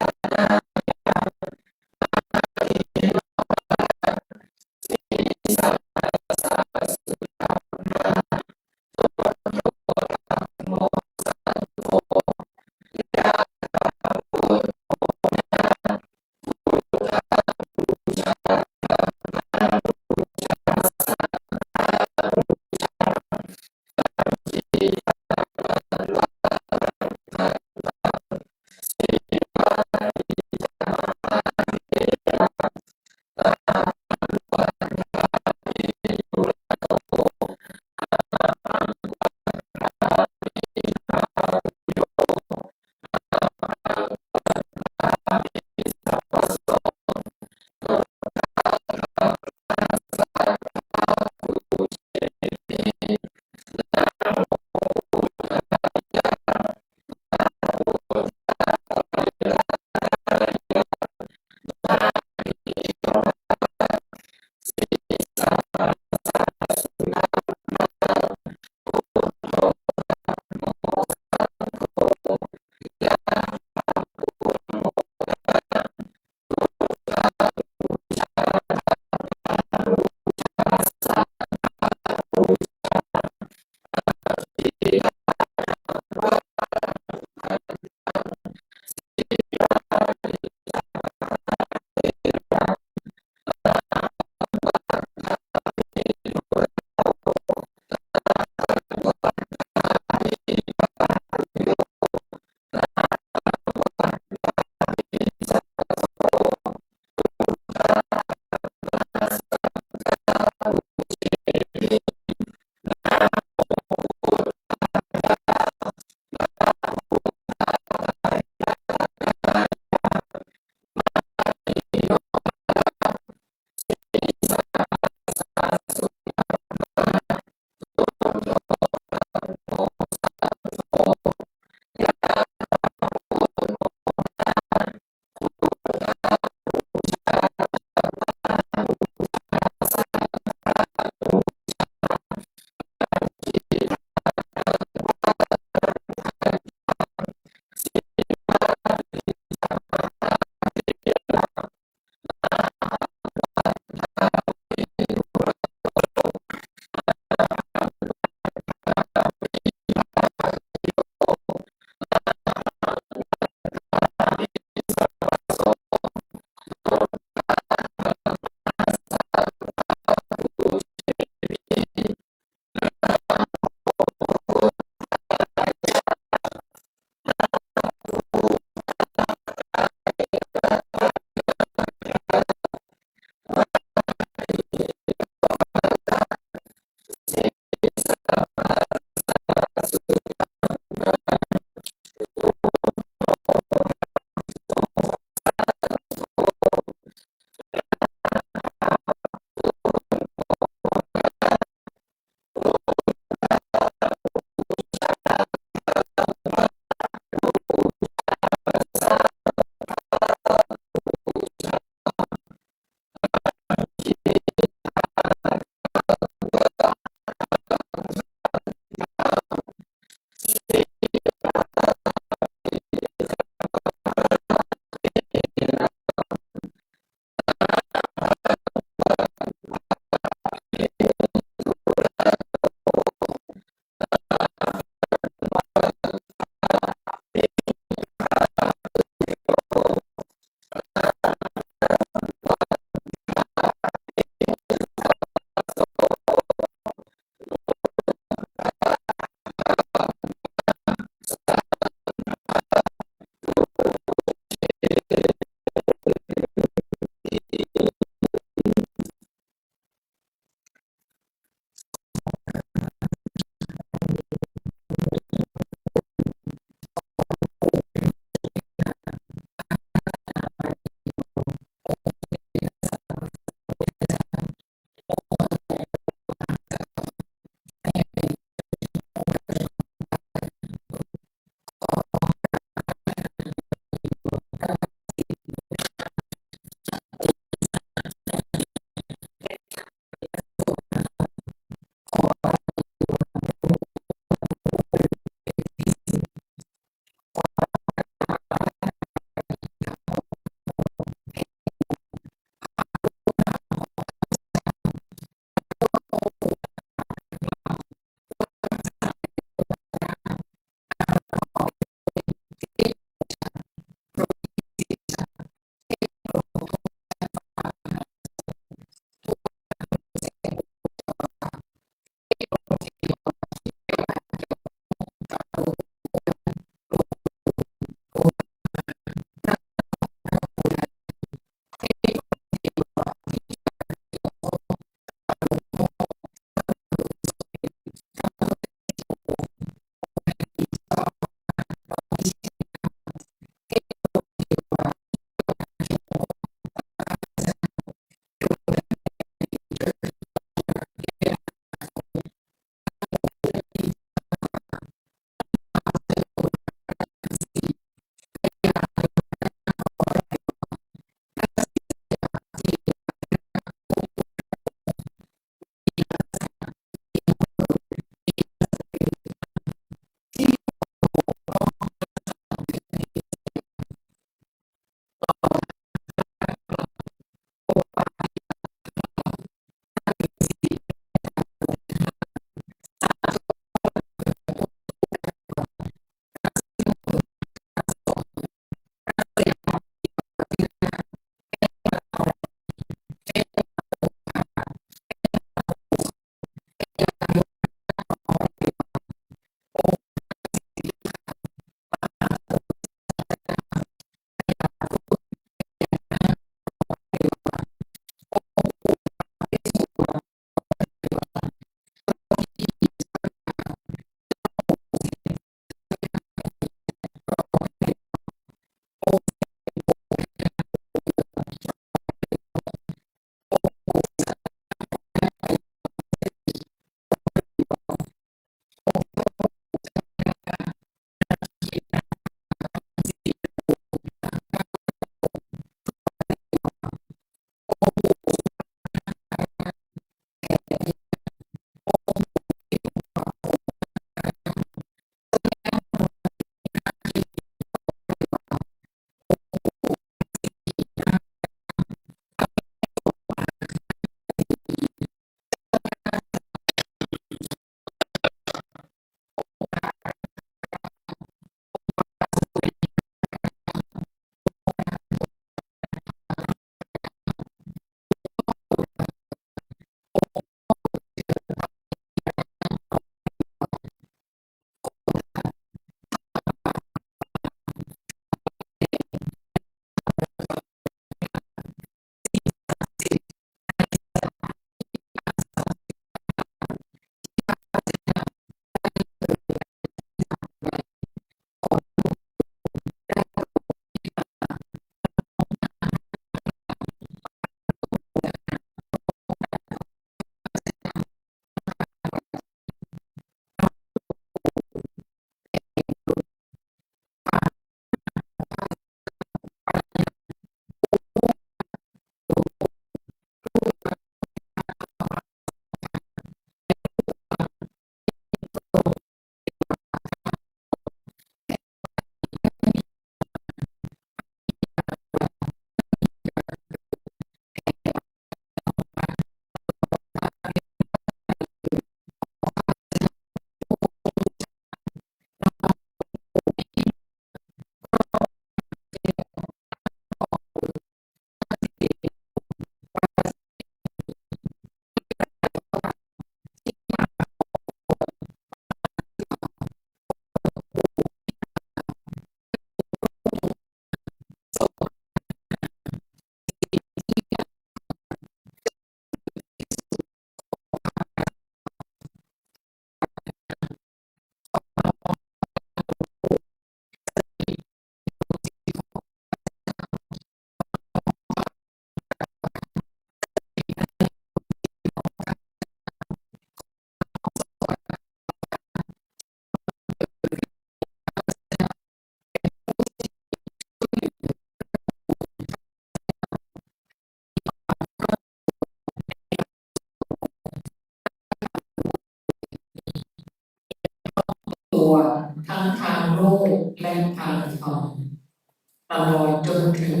ตลอดจนถึง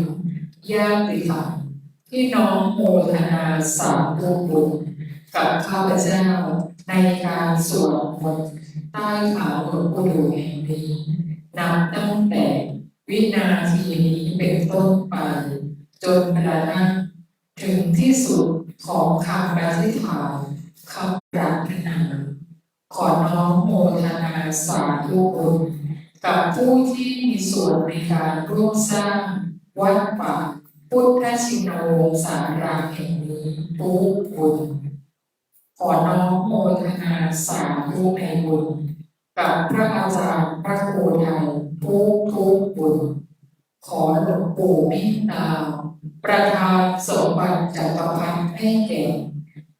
ญาติธรรมที่น้อมโมทนาสาธุบุญกับข้าพเจ้าในการสวดมนต์ใต้เท้าหลวงปู่ดู่แห่งนี้ นับตั้งแต่วินาทีนี้เป็นต้นไป จนกระทั่งถึงที่สุดของคำอธิษฐาน คำปรารถนา ขอน้อมโมทนาสาธุบุญกับผู้ที่มีส่วนในการร่วมสร้างวัดป่าพุทธชินวงศารามแห่งนี้ทุกคน ขอน้อมโมทนาสาธุในบุญกับพระอาจารย์พระโคไทยทุกทุกคน ขอหลวงปู่เมตตาประทานสมบัติจักรพรรดิให้แก่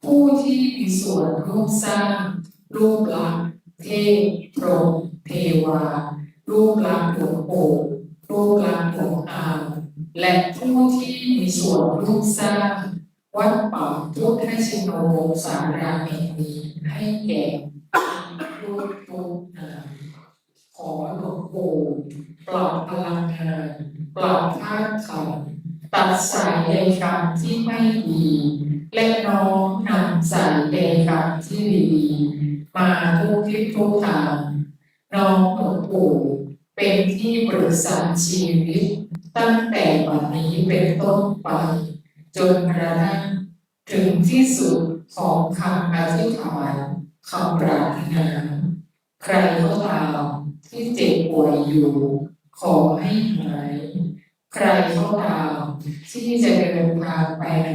ผู้ที่มีส่วนร่วมสร้างรูปลักษณ์เทพพรหมเทวา รูปลักษณ์หลวงปู่ รูปลักษณ์หลวงตา และผู้ที่มีส่วนร่วมสร้างวัดป่าพุทธชินวงศารามแห่งนี้ให้แก่ทุกทุกๆนาม ขอหลวงปู่ปราบพลังงาน ปราบธาตุขันธ์ ตัดสายใยกรรมที่ไม่ดี และน้อมนำสายใยกรรมที่ดีๆมาทุกทิศทุกทาง น้อมหลวงปู่เป็นที่ปรึกษาชีวิต ตั้งแต่บัดนี้เป็นต้นไป จนกระทั่งถึงที่สุดของคำอธิษฐาน คำปรารถนา ใครก็ตามที่เจ็บป่วยอยู่ ขอให้หาย ใครก็ตามที่จะเดินทางไปไหน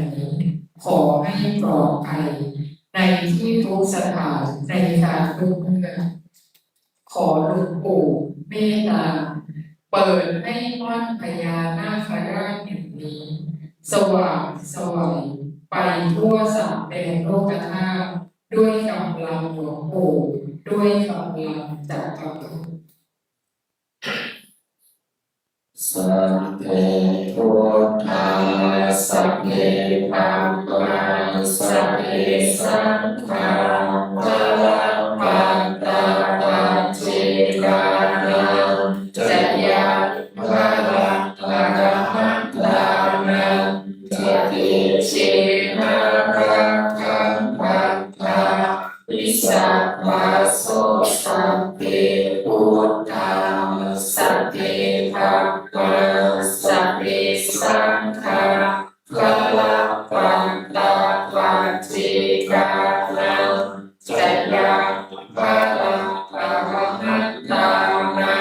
ขอให้ปลอดภัยในที่ทุกสถาน ในการทุกเมื่อ ขอหลวงปู่เมตตา เปิดให้ม่อนพญานาคราชแห่งนี้ สว่างไสวไปทั่วสามแดนโลกธาตุ ด้วยกำลังหลวงปู่ ด้วยกำลังจักรพรรดิ Sabbe buddhā, sabbe dhammā, sabbe saṅghā, balappattā paccekānañca yaṃ balaṃ, arahantānañca tejena rakkhaṃ bandhāmi sabbaso. Sabbe buddhā, sabbe dhammā, sabbe saṅghā, balappattā paccekānañca yaṃ balaṃ, arahantānañca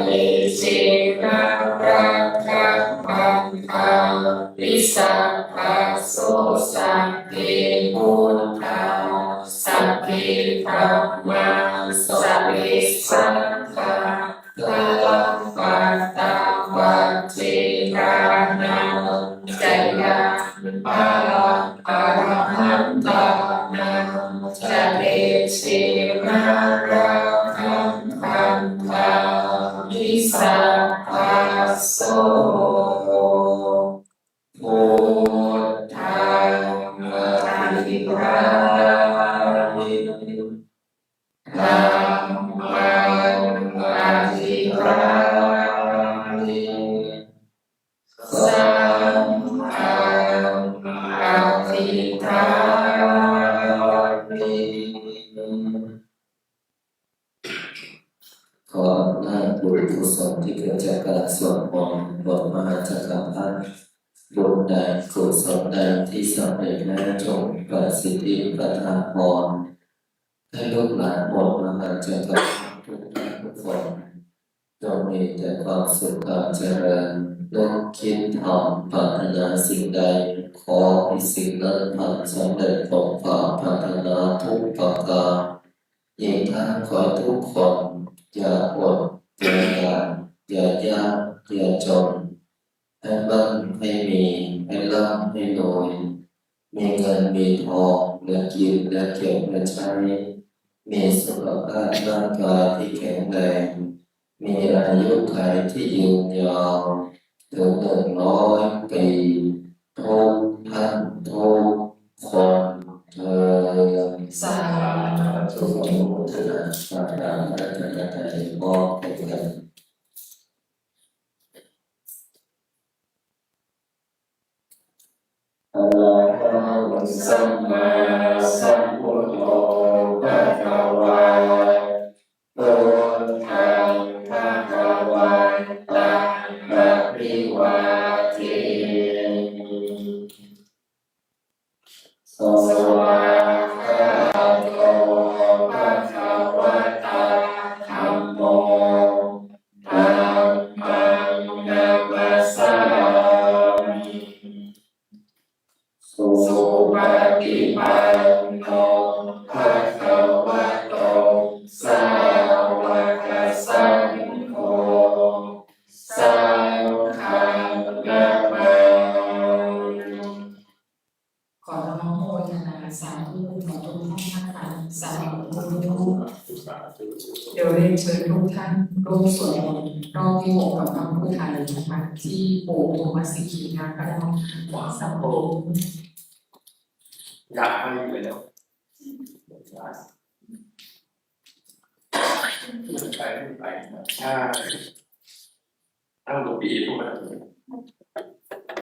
tejena rakkhaṃ bandhāmi sabbaso. Sabbe buddhā, sabbe dhammā, sabbe saṅghā, balappattā paccekānañca yaṃ balaṃ, arahantānañca tejena rakkhaṃ bandhāmi sabbaso. Buddhaṃ adhiṭṭhāmi, dhammaṃ adhiṭṭhāmi, saṅghaṃ adhiṭṭhāmi. ขออำนาจบุญกุศลที่เกิดจากการสวดมนต์บทมหาจักรพรรดิ บุญใดกุศลใดที่สำเร็จแล้วจงประสิทธิประทานพร ให้ลูกหลานหมดมหาจักรพรรดิทุกท่านทุกคน จงมีแต่ความสุขความเจริญ นึกคิดทำปรารถนาสิ่งใด ขอให้สิ่งนั้นพันสำเร็จสมความปรารถนาทุกประการ อีกทั้งขอให้ทุกคนอย่าอดอย่าอยากอย่ายากอย่าจน ให้มั่งให้มี ให้ร่ำให้รวย มีเงินมีทองเหลือกินเหลือเก็บเหลือใช้ มีสุขภาพร่างกายที่แข็งแรง มีอายุขัยที่ยืนยาว ถึงหนึ่งร้อยปี ทุกท่านทุกคนเทอญ สาธุ อนุโมทนาสาธุ รัตนตรัยมอบให้กัน Sammāsambuddho bhagavā, buddhaṃ bhagavantaṃ abhivādemi. Svākkhāto bhagavatā dhammo, dhammaṃ namassāmi. Supaṭipanno bhagavato sāvakasaṅgho, saṅghaṃ namāmi. ขอน้อมโมทนาสาธุ ขอทุกท่านนะคะ สาธุ เดี๋ยวเรียนเชิญทุกท่านร่วมสวดมนต์รอบที่หกกับพระพุทธาเลยนะคะ ที่ปู่พรหมสิทธินาคราช สาธุ อยากให้ไปแล้ว ไปไม่ไปนะ ใช่ ตั้งหลวงพี่เอพวกนั้น